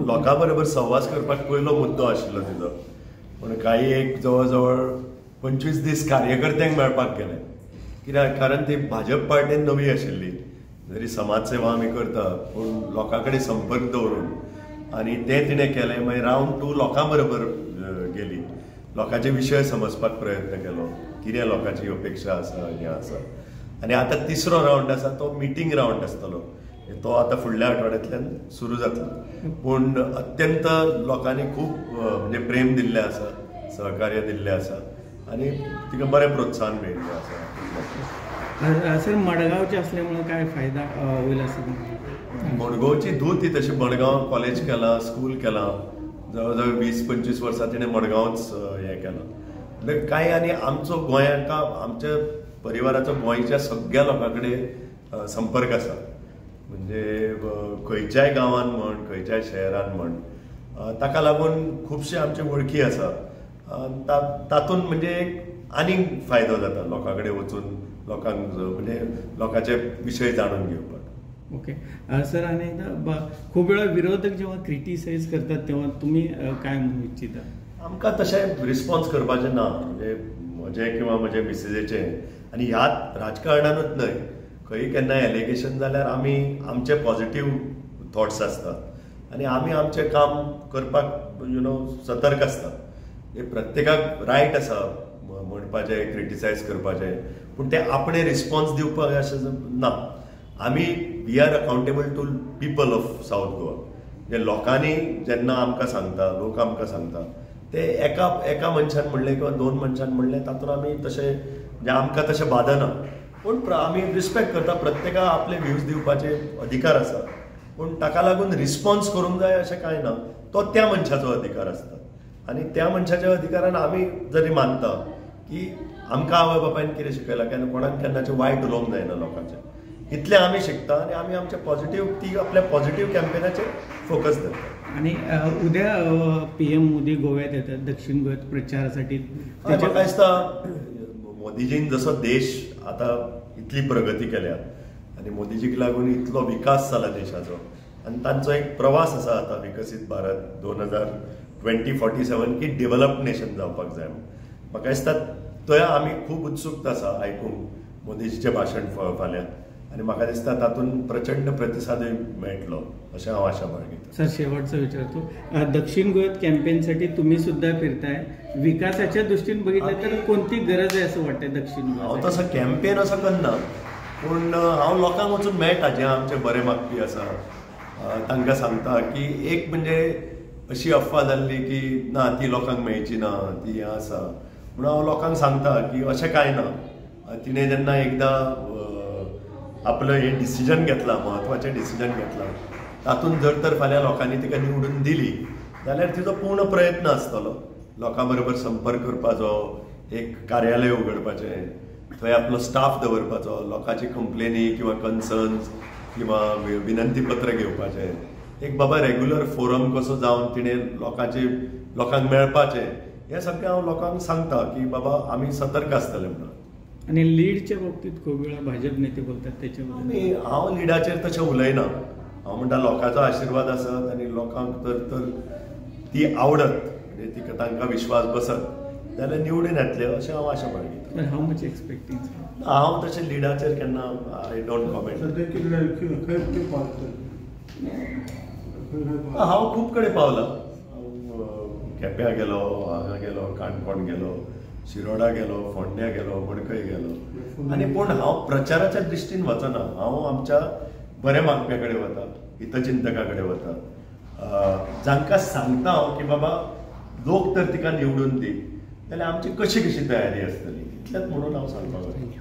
लोकां बरोबर संवाद करपाक पयलो मुद्दो आशिल्लो तिजो, पूण काही एक जवळ जवळ 25 दीस कार्यकर्त्यांक मेळपाक गेले, कित्याक कारण ती भाजप पार्टीन नवी आशिल्ली. जरी समाजसेवा आमी करता पूण लोकां कडेन संपर्क दवरून, आनी तें तिणें केलें. मागीर रावंड 2 लोकां बरोबर गेली, लोकांचे विशय समजपाक प्रयत्न केलो, कितें लोकांची अपेक्षा आसा, हें आसा. आनी आतां तिसरो रावंड आसा तो मिटींग रावंड आसतलो, तो आतां फुडल्या आठवड्यांतल्यान सुरू जातलो. पूण अत्यंत लोकांनी खूब म्हणजे प्रेम दिल्लें आसा, सहकार्य दिल्लें आसा आनी तिका बरें प्रोत्साहन मेळिल्लें आसा. सर, मडगांवचे असल्यामुळे काय फायदा होईल असं? मडगांवची धूव ती तशी मडगांव कॉलेज केलां, स्कूल केलां, जवळ जवळ 20-25 वर्सां तिणें मडगांवच हें केलां. म्हणजे कांय आनी आमचो गोंयांका आमच्या परिवाराचो गोंयच्या सगळ्या लोकां कडेन संपर्क आसा, म्हणजे खंयच्याय गांवान म्हण, खंयच्याय शहरान म्हण, ताका लागून खुबशे आमचे वळखी आसा. तातूंत म्हणजे एक आनीक फायदो जाता लोकां कडेन वचून लोकांक म्हणजे लोकांचे विशय जाणून घेवपाक. ओके सर, आनी एकदा खूब वेळा विरोधक जेव्हा क्रिटिसायज करतात तेव्हा तुम्ही काय म्हणू इच्छिता? आमकां तशें रिस्पॉन्स करपाचें ना, म्हणजे म्हजें किंवा म्हजे मिसेसीचें. आनी ह्या राजकारणानूच न्हय, खंय केन्ना एलिगेशन जाल्यार आमी आमचे पॉझिटीव थॉट्स आसतात आनी आमी आमचें काम करपाक you know सतर्क आसता. प्रत्येकाक रायट आसा म्हणपाचें, क्रिटिसायज करपाचें, पूण ते आपणे रिस्पॉन्स दिवपाक अशें ना. आमी we are accountable to people of South Goa. म्हणजे लोकांनी जेन्ना आमकां सांगता, लोक आमकां सांगता, ते एका एका मनशान म्हणलें किंवा 2 मनशान म्हणलें तातूंत आमी तशें म्हणजे आमकां तशें बादना. पूण आमी रिस्पेक्ट करता, प्रत्येकाक आपले व्यूज दिवपाचे अधिकार आसा, पूण ताका लागून रिस्पॉन्स करूंक जाय अशें कांय ना. तो त्या मनशाचो अधिकार आसता आनी त्या मनशाच्या अधिकारान आमी जरी मानता की आमकां आवय बापायन कितें शिकयलां, केन्ना कोणाक केन्नाचें वायट उलोवंक जायना लोकांचें, इतलें आमी शिकता आनी आमी आमच्या पॉझिटीव ती आपल्या पॉझिटीव कॅम्पेनाचेर फोकस धरता. आनी उद्या PM Modi गोव्यात येतात, दक्षिण गोव्यात प्रचारासाठी. म्हाका दिसता मोदीजीन जसो देश आतां इतली प्रगती केल्या आनी मोदीजीक लागून इतलो विकास जाला देशाचो, आनी तांचो एक प्रवास आसा आतां विकसीत भारत 2047 की डेव्हलप्ड नेशन जावपाक जाय. म्हाका दिसता थंय आमी खूब उत्सुकता आसा आयकूंक मोदीजीचें भाशण फाल्यां, आनी म्हाका दिसता तातूंत प्रचंड प्रतिसादूय मेळटलो अशें हांव आशा बाळगितां. सर, शेवटचा विचारतो, दक्षिण गोव्यात कॅम्पेनसाठी तुम्ही सुद्धा फिरताय, विकासाच्या दृष्टीने बघितलं तर कोणती गरज आहे असं वाटतंय दक्षिण गोव्यात? हांव तसो कॅम्पेन असो करना, पूण हांव लोकांक वचून मेळटा जे आमचे बरे मागपी आसा तांकां सांगता की एक म्हणजे अशी अफवा जाल्ली की ना ती लोकांक मेळची ना, ती हें आसा, म्हणून हांव लोकांक सांगता की अशें कांय ना. तिणें जेन्ना एकदां आपलं हें डिसिजन घेतलां, म्हत्वाचें डिसिजन घेतलां, तातूंत जर तर फाल्यां लोकांनी तिका निवडून दिली जाल्यार तिचो पूर्ण प्रयत्न आसतलो लोकां बरोबर संपर्क करपाचो, एक कार्यालय उगडपाचें, थंय आपलो स्टाफ दवरपाचो, लोकांची कंप्लेनी किंवा कन्सर्न्स किंवा विनंती पत्र घेवपाचें, एक बाबा रेगुलर फोरम कसो जावन तिणें लोकांचे लोकांक मेळपाचें, हें सगळें हांव लोकांक सांगता की बाबा आमी सतर्क आसतले म्हणून. आनी लीडच्या बाबतीत खूब वेळा भाजप नेते बोलतात त्याच्याबद्दल? हांव लिडाचेर तशें उलयना. हांव म्हणटा लोकांचो आशिर्वाद आसत आनी लोकांक तर तर ती आवडत, म्हणजे तिका तांकां विश्वास बसत जाल्यार निवडून येतले अशें हांव आशा बाळगितां. How much expecting? हांव तशें लिडाचेर केन्ना I don't comment. हांव खूब कडेन पावलां, केप्यां गेलो, हांगा गेलो, काणकोण गेलो, शिरोडा गेलो, फोंड्या गेलो, मडकय गेलो, आनी पूण हांव प्रचाराच्या दृश्टीन वचना. हांव आमच्या बऱ्या मागप्या कडेन वता, हितचिंतका कडेन वता, जांकां सांगता हांव की बाबा लोक तर तिका निवडून दी जाल्यार आमची कशी कशी तयारी आसतली, इतलेंच म्हणून हांव सांगपाक वता.